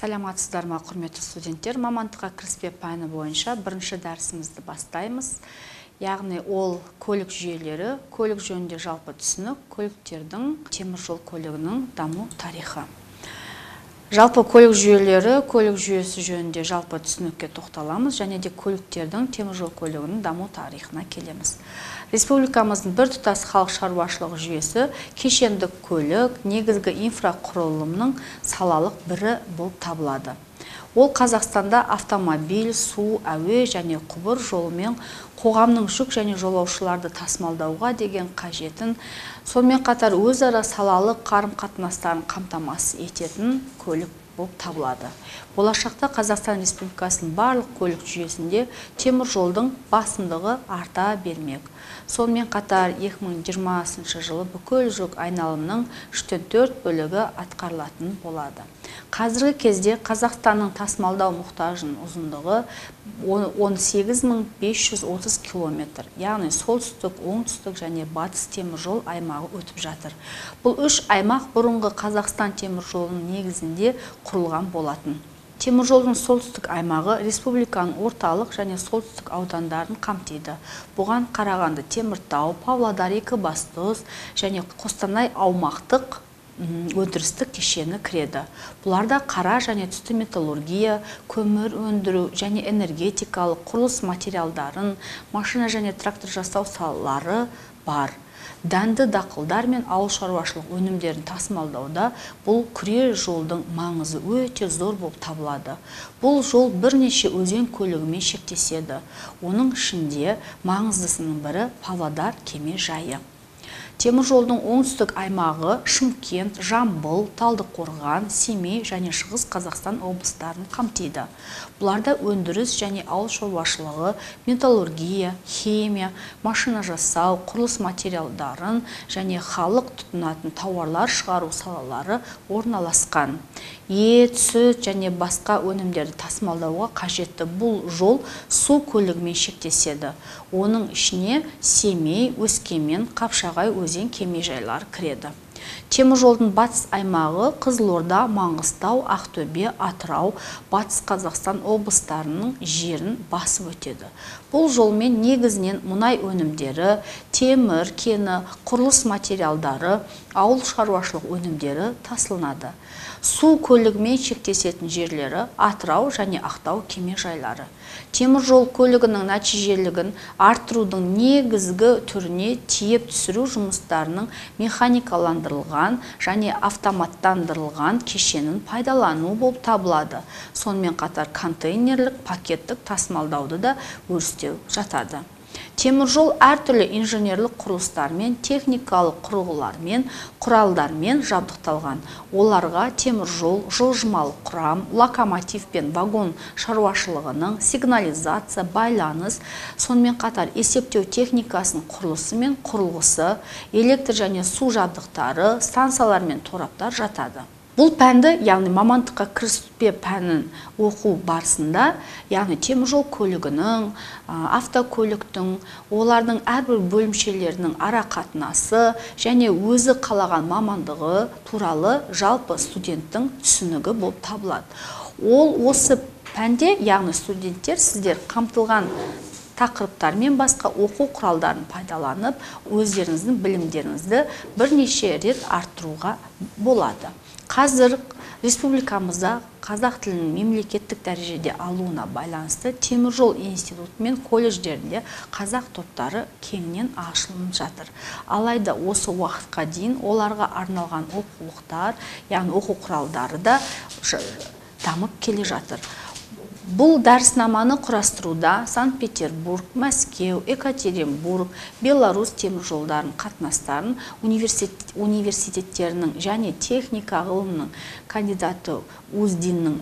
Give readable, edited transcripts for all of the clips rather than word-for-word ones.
Саламатсыздар ма, құрметті студенттер? Мамандыққа кіріспе пәні бойынша бірінші дәрісімізді бастаймыз. Яғни ол көлік жүйелері, көлік жөнінде жалпы түсінік, көліктердің, темір жол көлігінің даму тарихы. Жалпы көлік жүйелері, көлік жүйесі жөнінде жалпы түсінікке тоқталамыз және де көліктердің, темір жол көлігінің даму тарихына келеміз. Республикамыздың біртұтас халық шаруашылығы жүйесі кешенді көлік, негізгі инфрақұрылымның салалық бірі болып табылады. Ол Қазақстанда автомобиль, су, әуе және құбыр жолымен қоғамның жүк және жолаушыларды тасымалдауға деген қажетін, сонымен қатар өзара салалық қарым-қатынастарын қамтамасыз ететін көлік болып табылады. Болашақта Қазақстан Республикасының барлық көлік жүйесінде темір жолдың басымдығы арта бермек. Сонымен қатар 2020 жылы бүкіл жүк айналымының 3,4 бөлігі атқарылатын болады. Қазіргі кезде Қазақстанның тасымалдау мұқтажының ұзындығы 18 530 километр, яғни солтүстік, оңтүстік және батыс темір жол аймағы өтіп жатыр. Бұл үш аймақ бұрынғы Қазақстан темір жолының негізінде құрылған болатын. Темір жолдың солтүстік аймағы республиканың орталық және солтүстік аудандарын қамтиды. Бұған Қарағанды, Теміртау, Павлодар, Екібастұз және Қостанай аумақтық өндірістік кешені кіреді. Бұларда қара және түсті металлургия, көмір өндіру және энергетикалық, құрылыс материалдарын, машина және трактор жасау салалары бар. Дәнді дақылдар мен ауыл шаруашылық өнімдерін тасымалдауда бұл күре жолдың маңызы өте зор болып табылады. Бұл жол бірнеше өзен көлігімен шектеседі. Оның ішінде маңыздысының бірі Павлодар кемежайы. Темір жолдың оңтүстік аймағы Шымкент, Жамбыл, Талдықорған, Семей және Шығыс Қазақстан облыстарын қамтиды. Бұларда өндіріс және ауыл шаруашылығы, металлургия, химия, машина жасау, құрылыс материалдарын және халық тұтынатын тауарлар шығару салалары орналасқан. Ет, сүт және басқа өнімдерді тасымалдауға қажетті бұл жол су көлігімен шектеседі. Оның ішіне Семей, Өскемен, Қапшағай өзен кемежайлары кіреді. Темір жолдың батыс аймағы Қызылорда, Маңғыстау, Ақтөбе, Атырау, Батыс Қазақстан облыстарының жерін басып өтеді. Бұл жолмен негізінен мұнай өнімдері, темір кені, құрылыс материалдары, ауыл шаруашылық өнімдері тасылынады. Су көлігімен шектесетін жерлері Атырау және Ақтау кемежайлары. Темір жол көлігінің нәтижелілігін арттырудың негізгі түріне тиеп түсіру жұмыстарының механикаландырылған және автоматтандырылған кешенін пайдалану болып табылады. Сонымен қатар контейнерлік, пакеттік тасымалдауды да өрістеу жатады. Темір жол әртүрлі инженерлік құрылыстармен, техникалық құрылғылармен, құралдармен жабдықталған. Оларға темір жол, жылжымалы құрам, локомотив пен вагон шаруашылығының, сигнализация, байланыс, сонымен қатар есептеу техникасының құрылысы мен құрылғысы, электр және су жабдықтары, станциялар мен тораптар жатады. Бұл пәнді, яғни мамандыққа кіріспе пәнін оқу барысында, яғни темір жол көлігінің, автокөліктің, олардың әрбір бөлімшелерінің ара қатынасы және өзі қалаған мамандығы туралы жалпы студенттің түсінігі болып табылады. Ол осы пәнде, яғни студенттер, сіздер қамтылған тақырыптар мен басқа оқу құралдарын пайдаланып, өздеріңіздің білімдеріңізді бірнеше рет арттыруға болады. Қазір республикамызда қазақ тілінің мемлекеттік дәрежеде алуына байланысты темір жол институты мен колледждерінде қазақ топтары кеңінен ашылып жатыр. Алайда осы уақытқа дейін оларға арналған оқулықтар, яғни оқу құралдары да дамып келе жатыр. Бұл дәріснаманы құрастыруда Санкт-Петербург, Мәскеу, Екатеринбург, Беларусь темір жолдарының қатынастарын университеттерінің және техника ғылымының кандидаты Уздиннің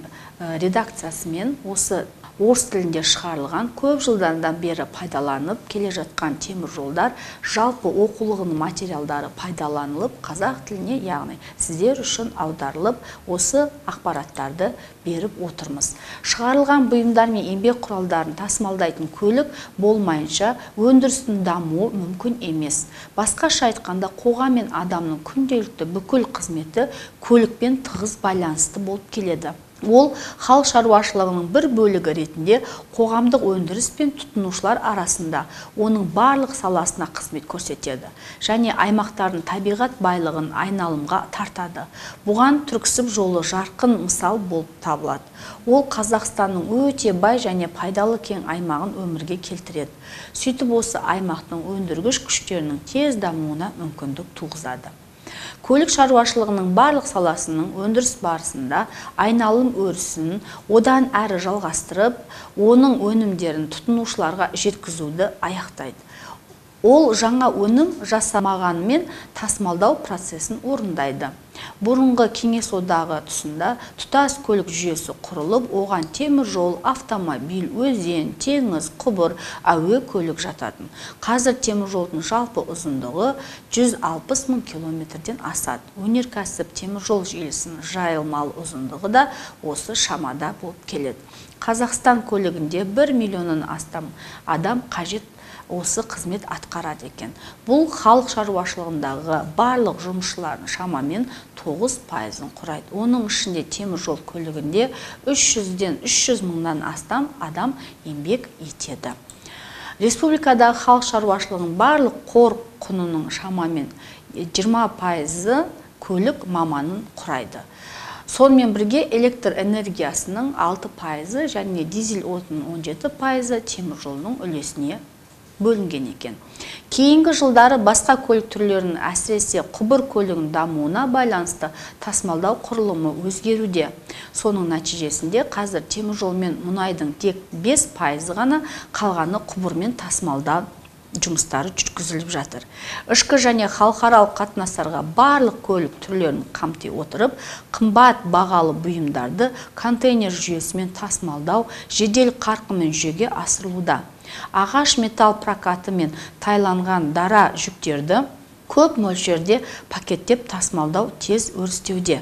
редакциясымен осы орыс тілінде шығарылған көп жылдардан бері пайдаланып келе жатқан темір жолдар жалпы оқулығының материалдары пайдаланылып, қазақ тіліне, яғни сіздер үшін аударылып, осы ақпараттарды беріп отырмыз. Шығарылған бұйымдар мен еңбек құралдарын тасымалдайтын көлік болмайынша өндірістің дамуы мүмкін емес. Басқаша айтқанда, қоғам мен адамның күнделікті бүкіл қызметі көлікпен тығыз байланысты болып келеді. Ол халық шаруашылығының бір бөлігі ретінде қоғамдық өндіріс пен тұтынушылар арасында оның барлық саласына қызмет көрсетеді және аймақтардың табиғат байлығын айналымға тартады. Бұған Түрксіб жолы жарқын мысал болып табылады. Ол Қазақстанның өте бай және пайдалы кең аймағын өмірге келтіреді. Сөйтіп осы аймақтың өндіргіш күштерінің тез дамуына мүмкіндік туғызады. Көлік шаруашылығының барлық саласының өндіріс барысында айналым өрісін одан әрі жалғастырып, оның өнімдерін тұтынушыларға жеткізуді аяқтайды. Ол жаңа өнім жасамағанымен тасымалдау процесін орындайды. Бұрынғы Кеңес одағы тұсында тұтас көлік жүйесі құрылып, оған темір жол, автомобиль, өзен, теңіз, құбыр, әуе көлік жататын. Қазір темір жолдың жалпы ұзындығы 160 мың километрден асады. Өнеркәсіп темір жол желісінің жайылмалы ұзындығы да осы шамада болып келеді. Қазақстан көлігінде 1 миллионнан астам адам қажет осы қызмет атқарады екен. Бұл халық шаруашылығындағы барлық жұмысшылардың шамамен 9%-ын құрайды. Оның ішінде темір жол көлігінде 300 мыңнан астам адам еңбек етеді. Республикадағы халық шаруашылығының барлық қор құнының шамамен 20%-ы көлік маманын құрайды. Сонымен бірге электр энергиясының 6%-ы және дизель отынының 17%-ы темір жолының үлесіне бөлінген екен. Кейінгі жылдары басқа көлік түрлерінің, әсіресе құбыр көлігінің дамуына байланысты тасымалдау құрылымы өзгеруде. Соның нәтижесінде қазір темір жол мен мұнайдың тек 5% ғана қалғаны құбырмен тасымалдау жұмыстары жүргізіліп жатыр. Ішкі және халықаралық қатынастарға барлық көлік түрлерін қамти отырып, қымбат бағалы бұйымдарды контейнер жүйесімен тасымалдау жедел қарқынмен жүзеге асырылуда. Ағаш металл прокаты мен тайланған дара жүктерді көп мөлшерде пакеттеп тасымалдау тез өрістеуде.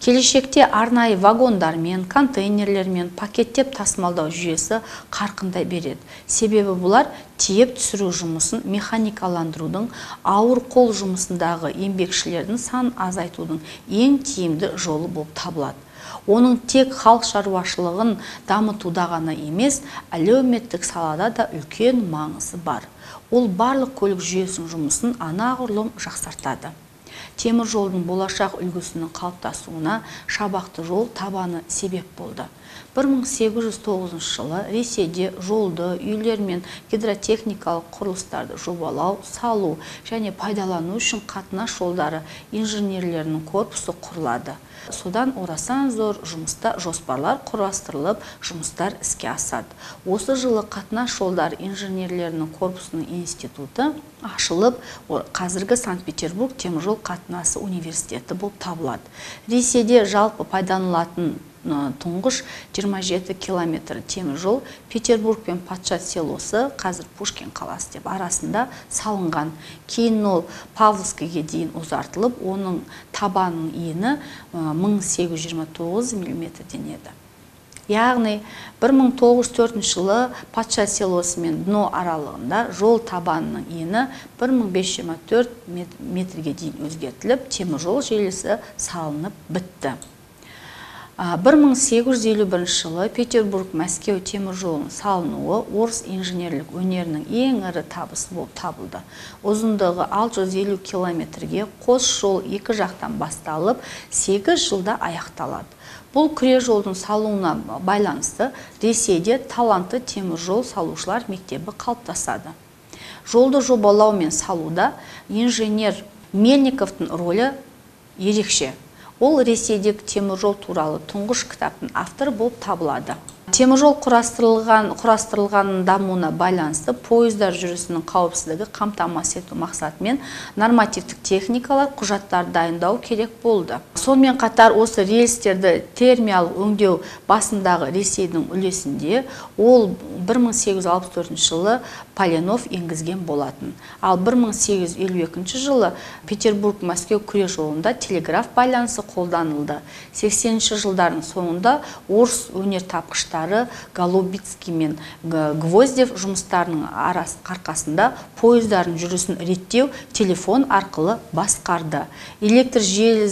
Келешекте арнайы вагондармен, контейнерлермен пакеттеп тасымалдау жүйесі қарқындай береді. Себебі бұлар тиеп түсіру жұмысын механикаландырудың, ауыр қол жұмысындағы еңбекшілердің санын азайтудың ең тиімді жолы болып табылады. Оның тек халық шаруашылығын дамытуда ғана емес, әлеуметтік салада да үлкен маңызы бар. Ол барлық көлік жүйесінің жұмысын анағұрлым жақсартады. Темір жолдың болашақ үлгісінің қалыптасуына шабақты жол табаны себеп болды. 1809 жылы Ресейде жолды, үйлер мен гидротехникалық құрылыстарды жобалау, салу және пайдалану үшін қатынас жолдары инженерлерінің корпусы құрылады. Содан орасан зор жұмыста жоспарлар құрастырылып, жұмыстар іске асады. Осы жылы қатынас жолдары инженерлерінің корпусының институты ашылып, қазіргі Санкт-Петербург теміржол қатынасы университеті болып табылады. Ресейде жалпы пайдаланылатын тұңғыш 27 километр темір жол Петербург пен Патша селосы, қазір Пушкин қаласы деп арасында салынған. Кейін ол Павловскіге дейін ұзартылып, оның табанының ені 1829 миллиметрден еді. Яғни 1904 жылы Патша селосы мен Дно аралығында жол табанының ені 1524 метрге дейін өзгертіліп, темір жол желісі салынып бітті. 1851 жылы Петербург-Мәскеу темір жолының салынуы орыс инженерлік өнерінің ең ірі табысы болып табылды. Ұзындығы 650 километрге қос жол екі жақтан басталып, 8 жылда аяқталады. Бұл күре жолдың салуына байланысты Ресейде талантты темір жол салушылар мектебі қалыптасады. Жолды жобалау мен салуда инженер Мельниковтың ролі ерекше. Ол Ресейдегі темір жол туралы тұңғыш кітаптың авторы болып табылады. Теміржол құрастырылғанның дамуына байланысты пойыздар жүрісінің қауіпсіздігі қамтамасыз ету мақсатымен нормативтік техникалар құжаттар дайындау керек болды. Сонымен қатар осы рельстерді термиялық өңдеу басындағы Ресейдің үлесінде ол 1864 жылы Поленов енгізген болатын. Ал 1852 жылы Петербург-Мәскеу күре жолында телеграф байланысы қолданылды. 80 жылдардың соңында орыс өнертапқыштары Голубицкий мен Гвоздев жұмыстарының арқасында пойыздардың жүрісін реттеу телефон арқылы басқарды. Электр желі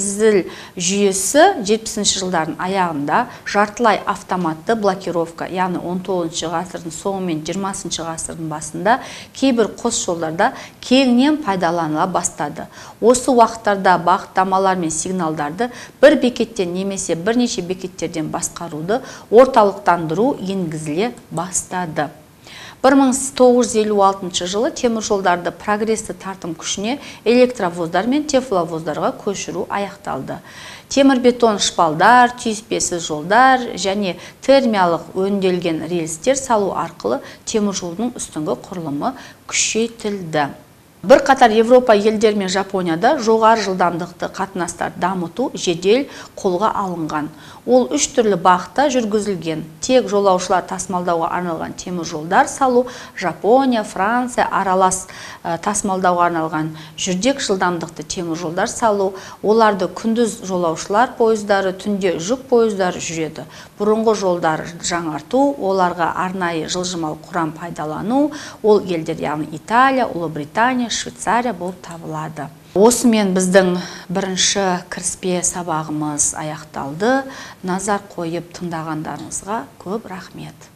жүйесі 70 жылдардың аяғында жартылай автоматты блокировка, яғни 19 ғасырдың соңы мен 20 ғасырдың басында кейбір қос жолдарда кеңінен пайдаланыла бастады. Осы уақыттарда бағыттамалар мен сигналдарды бір бекеттен немесе бірнеше бекеттерден басқаруды орталықтандыру енгізіле бастады. 1956 жылы теміржолдарды прогресті тартым күшіне электровоздар мен тепловоздарға көшіру аяқталды. Темірбетон шпалдар, түйіспесіз жолдар және термиялық өңделген рельстер салу арқылы теміржолдың үстіңгі құрылымы күшейтілді. Бірқатар Европа елдері мен Жапонияда жоғары жылдамдықты қатынастар дамыту жедел қолға алынған. Ол үш түрлі бағытта жүргізілген. Тек жолаушылар тасымалдауға арналған темір жолдар салу, Жапония, Франция аралас тасымалдауға арналған жүрдек жылдамдықты темір жолдар салу, оларды күндіз жолаушылар пойыздары, түнде жүк пойыздары жүреді. Бұрынғы жолдар жаңарту, оларға арнайы жылжымалы құрам пайдалану, ол елдер яғни Италия, Ұлыбритания, Швейцария болып табылады. Осымен біздің бірінші кіріспе сабағымыз аяқталды. Назар қойып тыңдағандарыңызға көп рахмет.